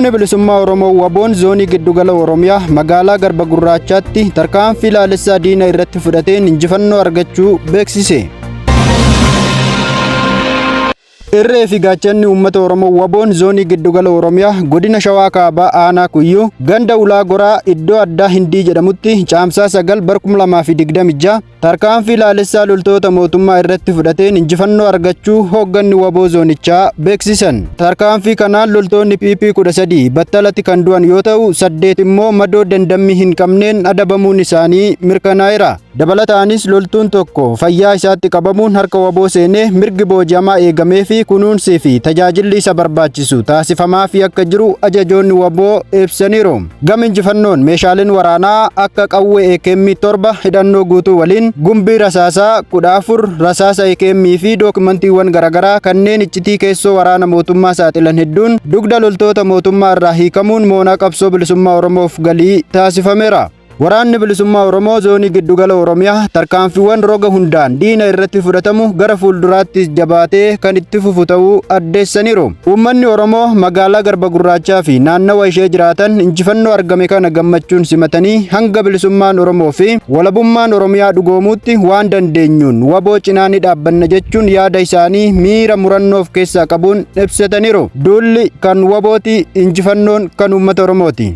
Humni Bilisummaa Oromoo Waboon Zoonii Giddugala Oromiyaa magaalaa Garba Gurraachaatti tarkaanfii laalessaa diina irratti fudhateen injifannoo argachuu beeksise. Irree fi gaachanni uummata Oromoo Waboon Zoonii Giddugala Oromiyaa Godina Shawaa Kaabaa Aanaa Kuyyuu ganda Ulaa Goraa iddoo addaa Hindii jedhamutti Caamsaa 9 bar 2026 Tarkaanfii laalessaa loltoota mootummaa irratti fudhateen injifannoo argachuu hoogganni waboo zoonichaa beeksisan. Tarkaanfii kanaan loltoonni PP 13 battalatti kan du'an yoo ta'u, 8 immoo madoo dandammii hin qabneen adabamuun isaanii mirkanaa'eera. Dabalataanis loltuun tokko fayyaa isaatti qabamuun harka waboo seenee mirgi booji'amaa eegameefii kunuunsii fi tajaajilli isa barbaachisu taasifamaafii akka jiru ajajoonni waboo ibsaniiru. Gama injifannoon meeshaaleen waraanaa akka qawwee AKM 7 hidhannoo guutuu waliin, gumbii rasaasaa 14, rasaasa AKM fi dookimantiiwwan garaagaraa kanneen iccitii keessoo waraana mootummaa saaxilan hedduun dugda loltoota mootummaa irraa hiikamuun moonaa qabsoo bilisummaa Oromoof galii taasifameera. Waraanni Bilisummaa Oromoo Zoonii Giddugala Oromiyaa tarkaanfiiwwan roga hundaan diina irratti fudhatamu gara fuulduraattis jabaatee kan itti fufu ta'uu addeessaniiru. Uummanni Oromoo magaalaa Garba Gurraachaa fi naannawa ishee jiraatan injifannoo argame kana gammachuun simatanii hanga bilisummaan Oromoo fi walabummaan Oromiyaa dhugoomuutti waan dandeenyuun waboo cinaa ni dhaabbanna jechuun yaada isaanii miira murannoo of keessaa qabuun ibsataniiru. Duulli kan wabooti, injifannoon kan uummata Oromooti.